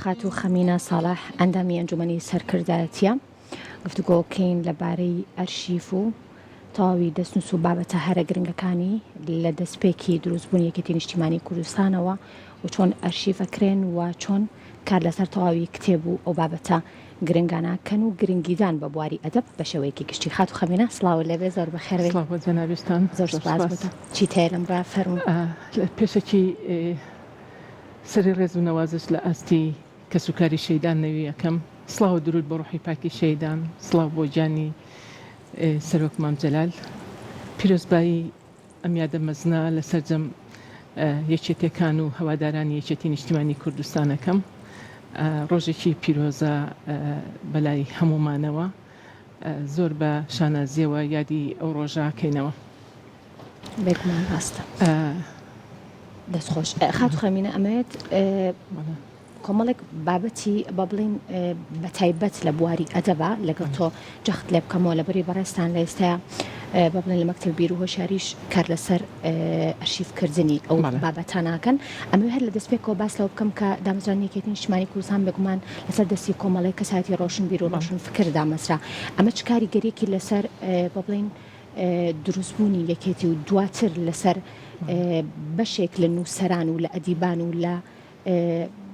خاتوو خەمینە ساڵح ئەندامی ئەنجومەنی سەرکردایەتیە گفتوگۆکەین لەبارەی ئەرشیف و تەواوی دەستنووس و بابەتە هەرە گرنگەکانی لە دەستپێکی دروستبوونی یەکێتی نیشتیمانی کوردستانەوە و چۆن ئەرشیف ئەکرێن و چۆن کار لەسەر تەواوی کتێب و ئەو بابەتە گرنگانە کەن و گرنگیدان بە بواری ئەدەب بە شێوەیەکی گشتی. خاتوو خەمینە سڵاوت لێبێ زۆر بەخێربێی. سڵاو بۆ جەنابیشتان. زۆر سوپاس بۆ تۆ. چیت هەیە لەم ڕا فەرموو. پێشەکی سەری ڕێز و نەوازش لە ئاستی کەسوکاری شەهیدان نەوی ئەکەم. سڵاو و دروود بۆ ڕۆحی پاکی شەهیدان، سڵاو بۆ گیانی سەرۆک مام جەلال. پیرۆزبایی ئەم یادە مەزنە لە سەرجەم یەکێتیەکان و هەوادارانی یەکێتی نیشتیمانی کوردستان ئەکەم. ڕۆژێکی پیرۆزە بەلای هەموومانەوە. زۆر بە شانازیەوە یادی ئەو ڕۆژە ئەکەینەوە. بێگومان ڕاستە. دەست خۆش خاتوو خەمینە ئەمەوێت کۆمەڵێک بابەتی با بڵێین بە تایبەت لە بواری ئەدەبا لەگەڵ تۆ جەخت لێ بکەمەوە لەبەری بەڕێزتان لە ئێستایا با بڵێن لە مەکتەب بیر و هۆشیاریش کار لەسەر ئەرشیفکردنی ئەو بابەتاناکەن ئەمەوێ هەر لە دەستپێکەوە باس لەوە بکەم کە دامەزرانی یەکێتی نیشتمانی کوردستان بێگومان لەسەر دەستی کۆمەڵێک کەسایەتی ڕۆشنبیر و ڕۆشنفکر دامەزرا ئەمە چ کاریگەریەکی لەسەر با بڵێین دروستبوونی یەکێتی و دواتر لەسەر بەشێک لە نووسەران و لە ئەدیبان و لە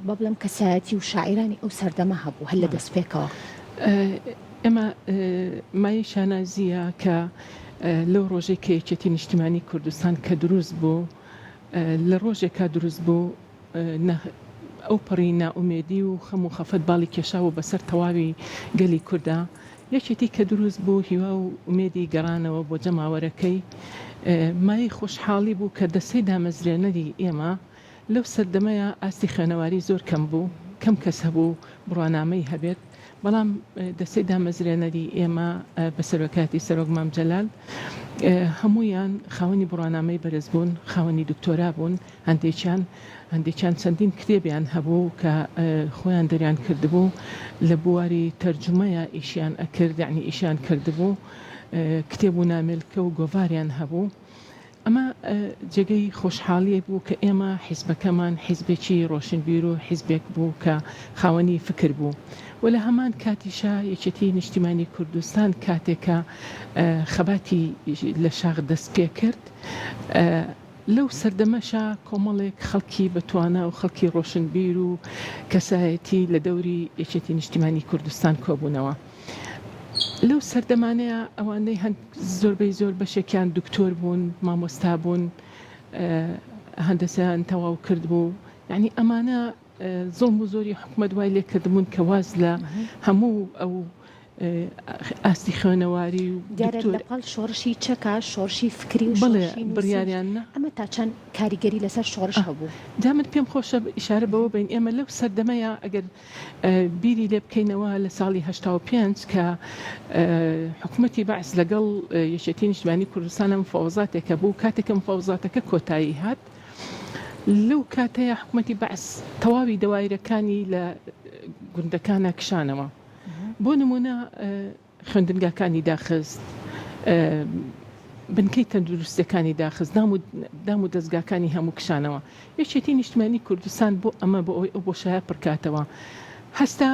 با بڵێم کەسایەتی و شاعیرانی ئەو سەردەمە هەبوو هەر لە دەستپێکەوە. ئێمە مایەی شانازییە کە لەو ڕۆژەی کە یەکێتی نیشتیمانی کوردستان کە دروست بوو لە ڕۆژێکا دروست بوو ئەوپەڕی نائومێدی و خەم و خەفەت باڵی کێشاوە بەسەر تەواوی گەلی کوردا. یەکێتی کە دروست بوو هیوا و ئومێدی گەڕانەوە بۆ جەماوەرەکەی مایەی خۆشحاڵی بوو کە دەستەی دامەزرێنەری ئێمە لەو سەردەمەیا ئاستی خوێنەواری زۆر کەم بوو، کەم کەس هەبوو بڕوانامەی هەبێت، بەڵام دەستەی دامەزرێنەری ئێمە بە سەرۆکایەتی سەرۆک مام جەلال هەموویان خاوەنی بڕوانامەی بەرز بوون، خاوەنی دکتۆرا بوون، هەندێکیان هەندێکیان چەندین کتێبیان هەبوو کە خۆیان دەریان کردبوو، لە بواری تەرجومەیا ئیشیان ئەکرد، یەعنی ئیشیان کردبوو، کتێب و نامێلکە و گۆڤاریان هەبوو. ئەمە جێگەی خۆشحاڵیی بوو کە ئێمە حیزبەکەمان حیزبێکی ڕۆشنبیر و حیزبێک بوو کە خاوەنی فکر بوو و لە هەمان کاتیشا یەکێتیی نیشتیمانی کوردستان کاتێک کە خەباتی لە شاخ دەست پێ کرد لەو سەردەمەشا کۆمەڵێک خەڵکی بە توانا و خەڵکی ڕۆشنبیر و کەسایەتی لە دەوری یەکێتی نیشتیمانی کوردستان کۆبوونەوە. لەو سەردەمانەیا ئەوانەی هەن زۆربەی زۆر بەشێکیان دکتۆر بوون، مامۆستا بوون، هەندەسەیان تەواو کردبوو، یانی ئەمانە زوڵم و زۆری حکومەت وای لێ کردبوون کە واز لە هەموو ئەو ئاستی خوێنەواری و دیارە دکتۆر. لەپاڵ شۆڕشی چەکا، شۆڕشی فکری و بەڵێ شۆڕشی نووسینیش بڕیاریان نا. ئەمە تا چەند کاریگەری لەسەر شۆڕش هەبوو؟ جا من پێم خۆشە ئیشارە بەوە بەین ئێمە لەو سەردەمەیا ئەگەر بیری لێ بکەینەوە لە ساڵی 85 کە حکومەتی بەعس لەگەڵ یەکێتی نیشتمانی کوردستانە مفاوەزاتێکە بوو کاتێک کە مفاوەزاتەکە کۆتایی هات لەو کاتەیە حکومەتی بەعس تەواوی دەوایرەکانی لە گوندەکانە کشانەوە بۆ نمونە خوێندنگاکانی داخست، بنکەی تەندروستیەکانی داخست، دام و دەزگاکانی هەموو کشانەوە. یەکێتی نیشتمانی کوردستان بۆ ئەمە بۆ ئەوەی ئەو بۆشایە پڕکاتەوە هەستا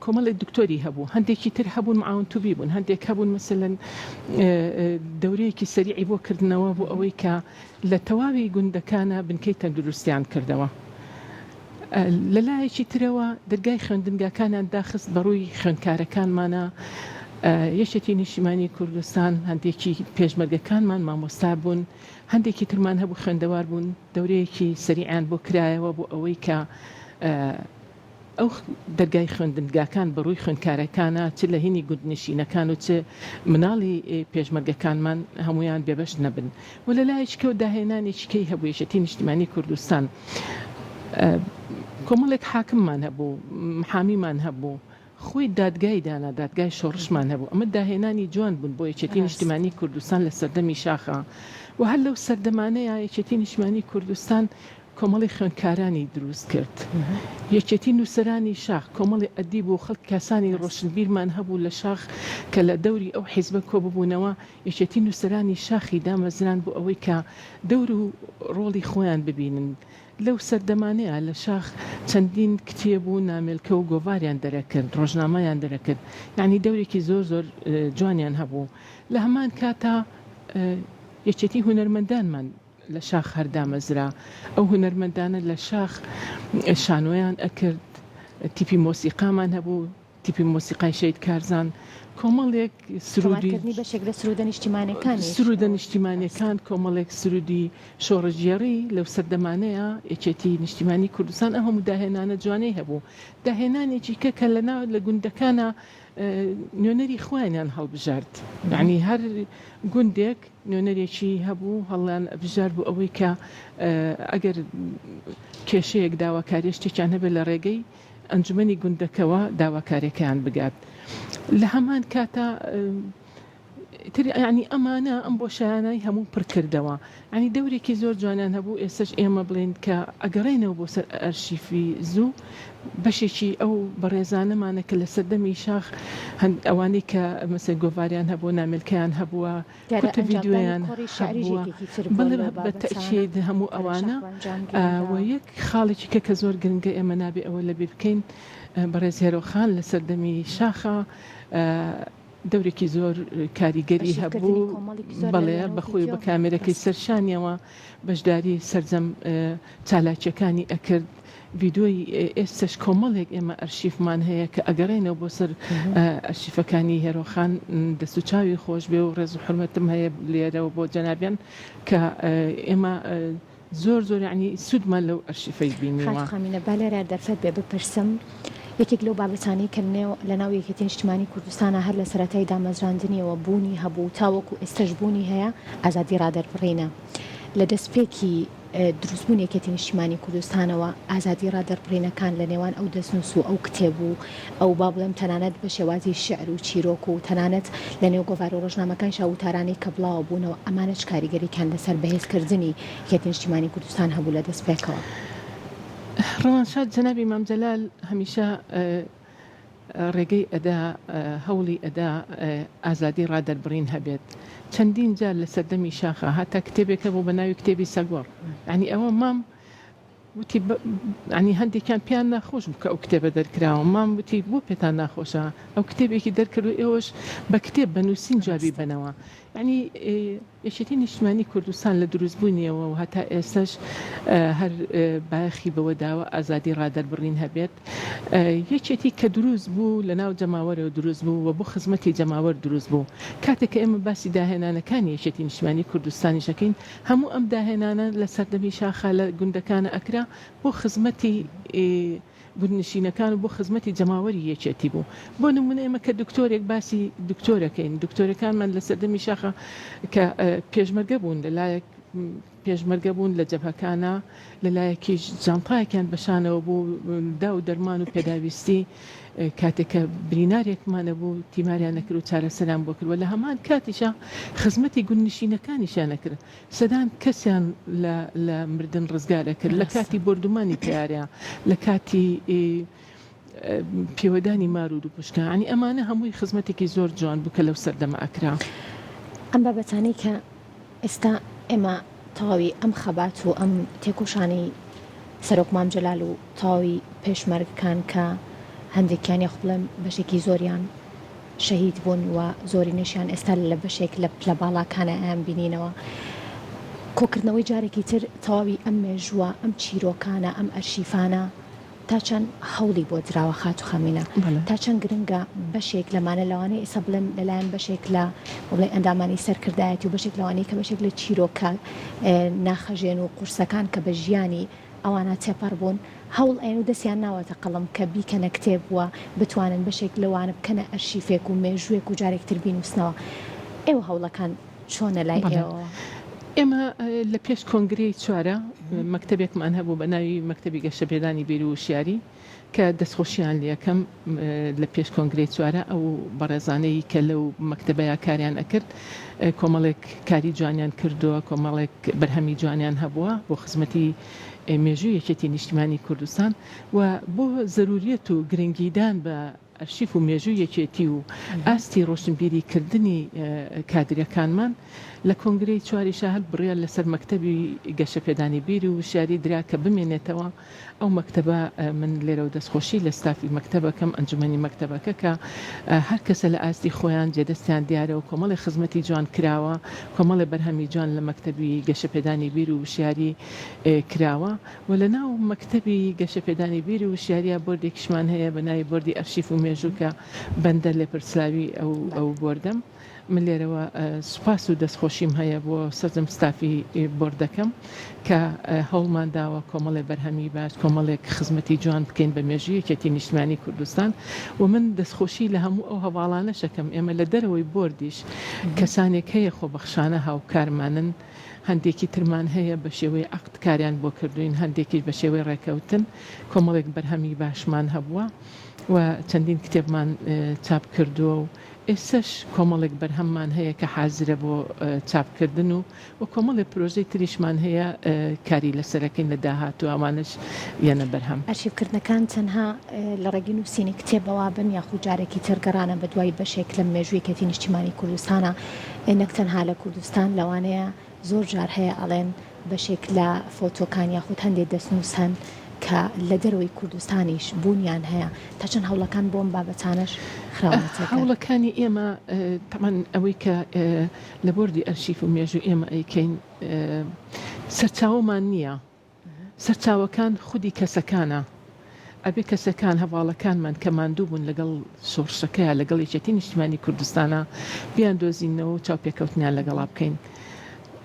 کۆمەڵێک دکتۆری هەبوو، هەندێکی تر هەبوون معاون توبی بوون، هەندێک هەبوون مەسەلەن دەورەیەکی سەریعی بۆ کردنەوە بۆ ئەوەی کە لە تەواوی گوندەکانە بنکەی تەندروستیان کردەوە. لە لایەکی ترەوە دەرگای خوێندنگاکانیان داخست بە ڕووی خوێندکارەکانمانا، یەکێتی نیشتیمانی کوردستان هەندێکی پێشمەرگەکانمان مامۆستا بوون، هەندێکی ترمان هەبوو خوێندەوار بوون، دەورەیەکی سەریعیان بۆ کرایەوە بۆ ئەوەی کە ئەو دەرگای خوێندنگاکان بە ڕووی خوێندکارەکانا چ لە هینی گوندنشینەکان و چ مناڵی پێشمەرگەکانمان هەموویان بێبەش نەبن و لە لایەکی کەوە داهێنانێکی کەی هەبوو یەکێتی نیشتیمانی کوردستان کۆمەڵێک حاکممان هەبوو محامیمان هەبوو خۆی دادگای دانا دادگای شۆڕشمان هەبوو ئەمە داهێنانی جوان بوون بۆ یەکێتی نیشتیمانی کوردستان لە سەردەمی شاخا و هەر لەو سەردەمانەیە یەکێتی نیشتیمانی کوردستان. کۆمەڵی خوێندکارانی دروست کرد. یەکێتی نووسەرانی شاخ، کۆمەڵی ئەدیب و خەڵک کاسانی ڕۆشنبیرمان هەبوو لە شاخ کە لە دەوری ئەو حیزبە کۆ ببوونەوە، یەکێتی نووسەرانی شاخی دامەزراند بۆ ئەوەی کە دەور و ڕۆڵی خۆیان ببینن. لەو سەردەمانەیا لە شاخ چەندین کتێب و نامێلکە و گۆڤاریان دەرەکرد، ڕۆژنامەیان دەرەکرد. یەعنی دەورێکی زۆر زۆر جوانیان هەبوو. لە هەمان کاتا یەکێتی هونەرمەندانمان لە شاخ هەر دامەزرا. ئەو هونەرمەندانە لە شاخ شانۆیان ئەکرد، تیپی مۆسیقامان هەبوو، تیپی مۆسیقای شەهید کارزان، کۆمەڵێک سروودی. تۆمارکردنی بەشێک لە سروودە نیشتیمانیەکانیش. سروودە نیشتیمانیەکان، کۆمەڵێک سروودی شۆڕشگێڕی لەو سەردەمانەیا یەکێتی نیشتیمانی کوردستان ئەو هەموو داهێنانە جوانەی هەبوو. داهێنانێکی کە کە لەناو لە گوندەکانا نوێنەری خۆیانیان هەڵبژارد. یەعنی هەر گوندێک نوێنەرێکی هەبوو هەڵیان ئەبژارد بۆ ئەوەی کە ئەگەر کێشەیەک داواکاریە شتێکیان هەبێت لە ڕێگەی ئەنجومەنی گوندەکەوە داواکاریەکەیان بگات لە هەمان کاتا تر یعنی ئەمانە ئەم بۆشایانەی هەموو پڕ کردەوە یعنی دەورێکی زۆر جوانیان هەبوو ئێستاش ئێمە بڵێین کە ئەگەڕێینەوە بۆ سەر ئەرشیفی زوو بەشێکی ئەو بەڕێزانەمانە کە لە سەردەمی شاخ هەند ئەوانەی کە مەسەن گۆڤاریان هەبووە نامێلکەیان هەبووە دیارە کورتە ئەنجامدانی ڤیدیۆیان کۆڕی شیعریش هەبووە یەکێکی تر بووە بەڵێ لەو بە بابەتانە تەئکید هەموو کە لە شاخ ئەوانە بە ئەنجام و گەیەنراوە. یەک خاڵێکی کە کە زۆر گرنگە ئێمە نابێ ئەوە لەبیر بکەین بەڕێز هێرۆخان لە سەردەمی شاخا دەورێکی زۆر کاریگەری ئەرشیفکردنی هەبوو، کۆمەڵێکی زۆر لە بەڵێ وێنە و بە خۆی و ڤیدیۆ بە کامێرەکەی ڕاستە. سەر شانیەوە بەشداری سەرجەم چالاکیەکانی ئەکرد، ڤیدیۆی ئێستەش کۆمەڵێک ئێمە ئەرشیفمان هەیە کە ئەگەڕێنەوە بۆ سەر ئەرشیفەکانی هێرۆخان دەست و چاوی خۆش بێ و ڕێز و حورمەتم هەیە لێرەوە بۆ جەنابیان کە ئێمە زۆر زۆر یەعنی سوودمان لەو ئەرشیفەی بینیوە. خاتوو خامینە با لێرە دەرفەت بێ بپرسم، یەکێک لەو بابەتانەی کە نێو لە ناو یەکێتی نیشتمانی کوردستانا هەر لە سەرەتای دامەزراندنیەوە بوونی هەبوو تاوەکو ئێستەش بوونی هەیە ئازادی ڕادەربڕینە. لە دەستپێکی دروستبوونی یەکێتی نیشتیمانی کوردستانەوە ئازادی ڕادەربڕینەکان لە نێوان ئەو دەستنووس و ئەو کتێب و ئەو با بڵێم تەنانەت بە شێوازی شیعر و چیرۆک و تەنانەت لە نێو گۆڤار و ڕۆژنامەکانیشا وتارانەی کە بڵاوە بوونەوە ئەمانە چ کاریگەریکیان لەسەر بەهێزکردنی یەکێتی نیشتیمانی کوردستان هەبوو لە دەستپێکەوە؟ ڕەوانشاد جەنابی مام جەلال هەمیشە ڕێگەی ئەدا هەوڵی ئەدا ئازادی ڕادەربڕین هەبێت چەندین جار لە سەردەمی شاخا هەتا کتێبێک هەبوو بە ناوی کتێبی سەگۆڕ یانی ئەوە مام وتی ینی هەندێکیان پێیان ناخۆش بوو کە ئەو کتێبە دەرکراوە مام وتی بۆ پێتان ناخۆشە ئەو کتێبێکی دەرکرد و ئێوەش بە کتێب بە نووسین جوابی بەنەوە ینی یەکێتی نیشتمانی کوردستان لە دروستبوونیەوە و هەتا ئێستەش هەر بایەخی بەوە داوە ئازادی ڕادەربڕین هەبێت. یەکێتی کە دروست بوو لە ناو جەماوەرەوە دروست بوو و بۆ خزمەتی جەماوەر دروست بوو. کاتێک کە ئێمە باسی داهێنانەکانی یەکێتی نیشتمانی کوردستانیش ئەکەین هەموو ئەم داهێنانە لە سەردەمی شاخا لە گوندەکانە ئەکرا بۆ خزمەتی گوندنشینەکان و بۆ خزمەتی جەماوەری یەکێتی بوو. بۆ نموونە ئێمە کە دکتۆرێک باسی دکتۆرەکەین، دکتۆرەکانمان لە سەردەمی شاخا کە پێشمەرگە بوون لە لایەک پێشمەرگە بوون لە جەبهەکانا، لە لایەکیش جانتایەکیان بە شانەوە بوو دا و دەرمان و پێداویستی کاتێک کە برینارێکمان نەبوو تیماریان نەکرد و چارەسەریان بۆ کرد و لە هەمان کاتیشا خزمەتی گوندنشینەکانیشیان ئەکرد. سەدان کەسیان لە لە مردن ڕزگار ئەکرد لە ڕاستە. کاتی بۆردومانی تەیارە لە کاتی پێوەدانی مار و دووپشکە یانی ئەمانە هەمووی خزمەتێکی زۆر جوان بوو کە لەو سەردەمە ئەکرا. ئەم بابەتانەی کە ئێستا ئێمە تەواوی ئەم خەبات و ئەم تێکۆشانەی سەرۆک مام جەلال و تەواوی پێشمەرگەکان کە هەندێکیان یاخود بڵێم بەشێکی زۆریان شەهید بوون و زۆرینەشیان ئێستا لە بەشێک لە پلە باڵاکانە ئەیان بینینەوە. کۆکردنەوەی جارێکی تر تەواوی ئەم مێژووە، ئەم چیرۆکانە، ئەم ئەرشیفانە تا چەند هەوڵی بۆ دراوە خاتوو خەمینە؟ تا چەند گرنگە بەشێک لەمانە لەوانەیە ئێستا بڵێم لەلایەن بەشێک لە بڵێ ئەندامانی سەرکردایەتی و بەشێک لەوانەیە کە بەشێک لە چیرۆکە ناخەژێن و قورسەکان کە بە ژیانی ئەوانە تێپەڕ بوون هەوڵ ئەیەن و دەستیان ناوەتە قەڵەم کە بیکەنە کتێب و بتوانن بەشێک لەوانە بکەنە ئەرشیفێک و مێژووێک و جارێک تر بینووسنەوە. ئێوە هەوڵەکان چۆنە لای بەڵێ ئێوەوە؟ ئێمە لە پێش کۆنگرەی چوارە مەکتەبێکمان هەبوو بە ناوی مەکتەبی گەشەپێدانی بیر و وشیاری کە دەستخۆشیان لێکەم لە پێش کۆنگرەی چوارە ئەو بەڕێزانەی کە لەو مەکتەبەیا کاریان ئەکرد کۆمەڵێک کاری جوانیان کردووە کۆمەڵێک بەرهەمی جوانیان هەبووە بۆ خزمەتی مێژووی یەکێتی نیشتیمانی کوردستان و بۆ زەروریەت و گرنگیدان بە ئەرشیف و مێژووی یەکێتی و ئاستی ڕۆشنبیری کردنی کادرەکانمان، لە کۆنگرەی چواریشا هەر بڕیار لەسەر مەکتەبی گەشەپێدانی بیر و وشیاری درا کە بمێنێتەوە ئەو مەکتەبە، من لێرەوە دەستخۆشی لە ستافی مەکتەبەکەم، ئەنجومەنی مەکتەبەکە کە هەر کەسە لە ئاستی خۆیان جێدەستیان دیارە و کۆمەڵێ خزمەتی جوان کراوە، کۆمەڵێ بەرهەمی جوان لە مەکتەبی گەشەپێدانی بیر و وشیاری کراوە. و لە ناو مەکتەبی گەشەپێدانی بیر و وشیارییا بۆردێکیشمان هەیە بە ناوی بۆردی ئەرشیف و مێژوو کە بەندە لێپرسراوی ئەو ئەو بۆردەم. من لێرەوە سوپاس و دەستخۆشیم هەیە بۆ سەرجەم ستافی بۆردەکەم کە هەوڵمان داوە کۆمەڵێ بەرهەمی باش، کۆمەڵێک خزمەتی جوان بکەین بە مێژووی یەکێتی نیشتمانی کوردستان و من دەستخۆشی لە هەموو ئەو هەڤاڵانەش ئەکەم ئێمە لە دەرەوەی بۆردیش کەسانێک هەیە خۆبەخشانە هاوکارمانن، هەندێکی ترمان هەیە بە شێوەی عەقد کاریان بۆ کردووین، هەندێکیش بە شێوەی ڕێکەوتن، کۆمەڵێک بەرهەمی باشمان هەبووە و چەندین کتێبمان چاپ کردووە و ئێستەش کۆمەڵێک بەرهەممان هەیە کە حازرە بۆ چاپکردن و و کۆمەڵێک پرۆژەی تریشمان هەیە کاری لەسەرەکەین لە داهاتوو ئەوانەش یەنە بەرهەم. ئەرشیفکردنەکان تەنها لە ڕێگەی نووسینی کتێبەوە بن یاخود جارێکی تر گەڕانە بەدوای بەشێک لەم مێژووی یەکێتی نیشتیمانی کوردستانە نەک تەنها لە کوردستان لەوانەیە زۆر جار هەیە ئەڵێن بەشێک لە فۆتۆکان یاخود هەندێ دەستنووس هەن کە لە دەرەوەی کوردستانیش بوونیان هەیە تا چەند هەوڵەکان بۆ ئەم بابەتانەش خراونەتە گەر؟ هەوڵەکانی ئێمە تەبعەن ئەوەی کە لە بۆردی ئەرشیف و مێژوو ئێمە ئەیکەین سەرچاوەمان نییە سەرچاوەکان خودی کەسەکانە، ئەبێ کەسەکان، هەڤاڵەکانمان کە ماندوو بوون لەگەڵ شۆڕشەکەیا، لەگەڵ یەکێتی نیشتیمانی کوردستانا بیاندۆزینەوە و چاوپێکەوتنیان لەگەڵا بکەین.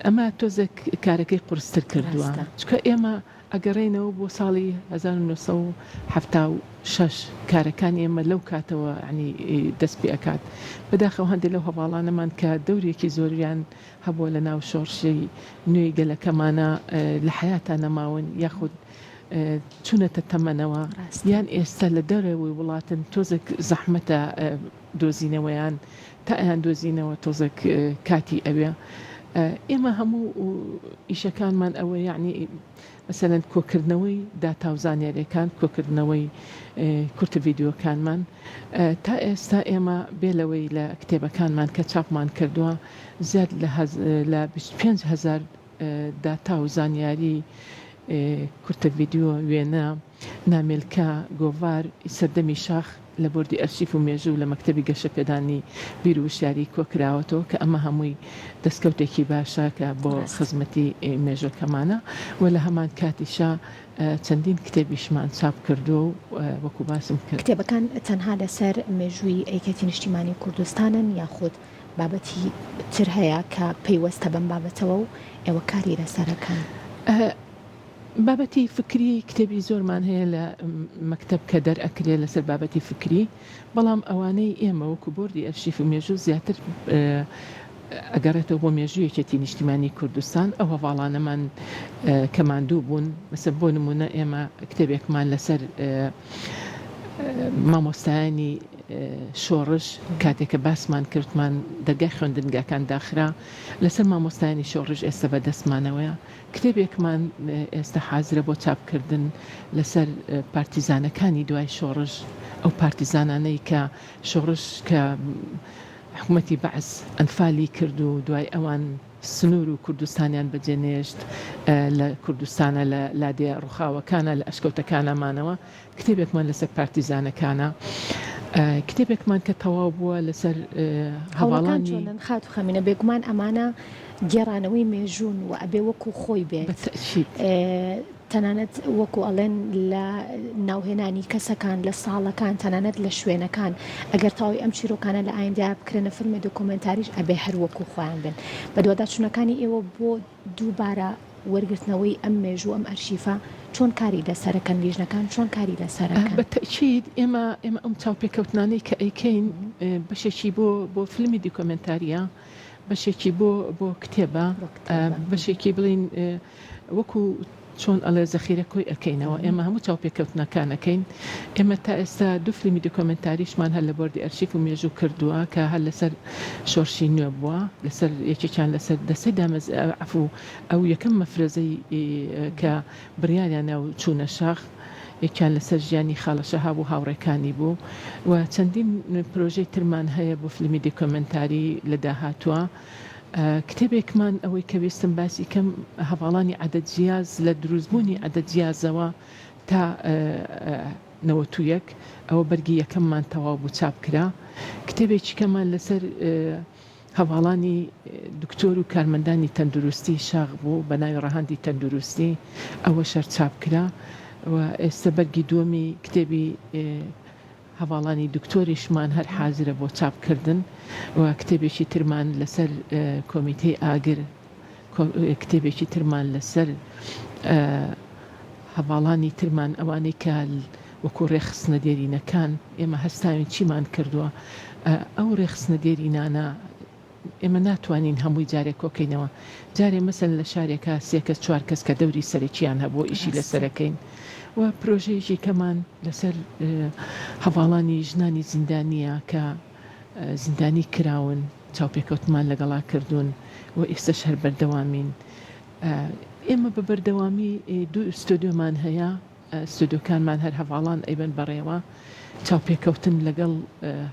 ئەمە تۆزێک کارەکەی قورستر کردووە. چونکە ئێمە ئەگەڕێینەوە بۆ ساڵی 1976 کارەکانی ئێمە لەو کاتەوە یانی دەست پێ ئەکات. بەداخەوە هەندێک لەو هەڤاڵانەمان کە دەورێکی زۆریان هەبووە لە ناو شۆڕشی نوێی گەلەکەمانا لە حەیاتا نەماون یاخود چونەتە تەمەنەوە یان ئێستا لە دەرەوەی وڵاتن تۆزێک زەحمەتە دۆزینەوەیان تا ئەیان دۆزینەوە تۆزێک کاتی ئەوێ ئێمە هەموو ئیشەکانمان ئەوە یعنی مەسەلەن کۆکردنەوەی داتا و زانیاریەکان، کۆکردنەوەی کورتە ڤیدیۆکانمان، تا ئێستا ئێمە بێ لەوەی لە کتێبەکانمان کە چاپمان کردووە زیاد لە 25 هەزار داتا و زانیاری کورتە ڤیدیۆ، وێنە، نامێلکە، گۆڤار، ی سەردەمی شاخ لە بۆردی ئەرشیف و مێژوو لە مەکتەبی گەشەپێدانی بیر و وشیاری کۆکراوەتەوە کە ئەمە هەمووی دەستکەوتێکی باشە کە بۆ خزمەتی مێژوەکەمانە و لە هەمان کاتیشا چەندین کتێبیشمان چاپ کردووە و وەکو باسم کرد. کتێبەکان تەنها لەسەر مێژووی یەکێتی نیشتیمانی کوردستانن یاخود بابەتی تر هەیە کە پەیوەستە بەم بابەتەوە و ئێوە کاری لەسەر ئەکەن؟ بابەتی فکری کتێبی زۆرمان هەیە لە مەکتەب کە دەرئەکرێ لەسەر بابەتی فکری، بەڵام ئەوانەی ئێمە وەکو بۆردی ئەرشیف و مێژوو زیاتر ئەگەڕێتەوە بۆ مێژوو یەکێتی نیشتیمانی کوردستان، ئەو هەڤاڵانەمان کە ماندوو بوون، مەسەن بۆ نموونە ئێمە کتێبێکمان لەسەر مامۆستایانی شۆڕش کاتێک کە باسمان کردمان دەرگای خوێندنگاکان داخرا لەسەر مامۆستایانی شۆڕش ئێستا بەدەستمانەوەیە. کتێبێکمان ئێستا حازرە بۆ چاپکردن لەسەر پارتیزانەکانی دوای شۆڕش، ئەو پارتیزانانەی کە شۆڕش کە حکومەتی بەعس ئەنفالی کرد و دوای ئەوان سنوور و کوردستانیان بەجێ نێشت لە کوردستانە لە لادێ ڕوخاوەکانە لە ئەشکەوتەکانە مانەوە. کتێبێکمان لەسەر پارتیزانەکانە، کتێبێکمان کە تەواو بووە لەسەر هەوڵەکان هەڤاڵانی. چۆنن خاتوو خەمینە؟ بێگومان ئەمانە گێڕانەوەی مێژوون و ئەبێ وەکو خۆی بێت. بە تەئکید. تەنانەت وەکو ئەڵێن لە ناوهێنانی کەسەکان، لە ساڵەکان، تەنانەت لە شوێنەکان. ئەگەر تەواوی ئەم چیرۆکانە لە ئایندەیا بکرێنە فیلمی دۆکۆمێنتاریش ئەبێ هەر وەکو خۆیان بن. بەدواداچوونەکانی ئێوە بۆ دووبارە وەرگرتنەوەی ئەم مێژوو ئەم ئەرشیفە چۆن کاری لەسەرەکەن لیژنەکان چۆن کاری لەسەرەکەن؟ بە تەئکید ئێمە ئێمە ئەم چاوپێکەوتنانەی کە ئەیکەین بەشێکی بۆ بۆ فیلمی دیکۆمێنتارییە. بەشێکی بۆ بۆ کتێبە بەشێکی بڵین وەکو چۆن ئەڵێ زەخیرە کۆی ئەکەینەوە ئێمە هەموو چاوپێکەوتنەکان ئەکەین ئێمە تا ئێستا دوو فلیمی دیکۆمێنتاریشمان هەر لە بۆردی ئەرشیف و مێژوو کردووە کە هەر لەسەر شۆرشی نوێ بووە لەسەر یەکێکیان لەسەر دەستەی دامەز عەفو ئەو یەکەم مەفرەزەی کە بڕیاریان نا و چوونە شاخ یەکیان لەسەر ژیانی خاڵە شەهاب و هاوڕێکانی بوو و چەندین پرۆژەی ترمان هەیە بۆ فلیمی دیکۆمێنتاری لە داهاتووە. کتێبێکمان ئەوەی کە ویستم باسی کەم هەڤاڵانی عەدەد جیاز لە دروستبوونی عەدەد جیازەوە تا 91 ئەوە بەرگی یەکەممان تەواو بوو چاپ کرا کتێبێکی کەمان لەسەر هەڤاڵانی دکتۆر و کارمەندانی تەندروستی شاخ بوو بە ناوی ڕەهەندی تەندروستی ئەوەش هەر چاپ کرا و ئێستا بەرگی دووەمی کتێبی هەڤاڵانی دکتۆریشمان هەر حازرە بۆ چاپ کردن و کتێبێکی ترمان لەسەر کۆمیتەی ئاگر، کتێبێکی ترمان لەسەر هەڤاڵانی ترمان ئەوانەی کە وەکو ڕێکخستنە دێرینەکان ئێمە هەستاوین چیمان کردووە ئەو ڕێکخستنە دێرینانە ئێمە ناتوانین هەمووی جارێ کۆکەینەوە جارێ مەسەلەن لە شارێکا سێ کەس چوار کەس کە دەوری سەرەکیان هەبوو ئیشی لەسەرەکەین و پرۆژەیەکی کەمان لەسەر هەڤاڵانی ژنانی زیندانیە کە زیندانی کراون چاوپێکەوتمان لەگەڵا کردوون و ئێستەش هەر بەردەوامین ئێمە بە بەردەوامی دوو ستۆدیۆمان هەیە ستۆدیۆکانمان هەر هەڤاڵان ئەیبەن بەڕێوە چاوپێکەوتن لەگەڵ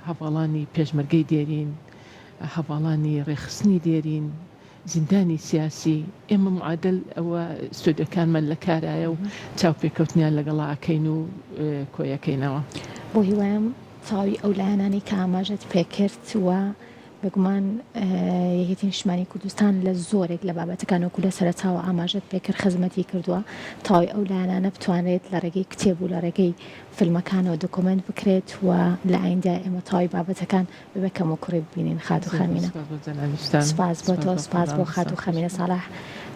هەڤاڵانی پێشمەرگەی دێرین هەڤاڵانی ڕێکخستنی دێرین، زیندانی سیاسی، ئێمە معادل ئەوە ستۆدیۆکانمان لە کارایە و چاوپێکەوتنیان لەگەڵا ئەکەین و کۆیەکەینەوە. بۆ هیوایم تەواوی ئەو لایەنانەی کە ئاماژەت پێکرد و بێگومان یەکێتی نیشتمانی کوردستان لە زۆرێک لە بابەتەکان وەکو لە سەرەتاوە ئاماژەت پێکرد خزمەتی کردووە تەواوی ئەو لایەنانە بتوانرێت لە ڕێگەی کتێب و لە ڕێگەی فیلمەکانەوە دۆکۆمێنت بکرێت و لە ئایندە ئێمە تەواوی بابەتەکان ببێ کەم و کوڕی ببینین خاتوو خەمینە. سپاس بۆ جەنابیشتان. سپاس بۆ تۆ سپاس بۆ خاتوو خەمینە ساڵح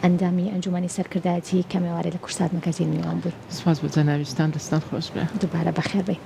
ئەندامی ئەنجومەنی سەرکردایەتی کە مێوارێ لە کوردسات مەگەزین میوان بووی. سپاس بۆ جەنابیشتان دەستان خۆش بێ. دووبارە بەخێر بێی.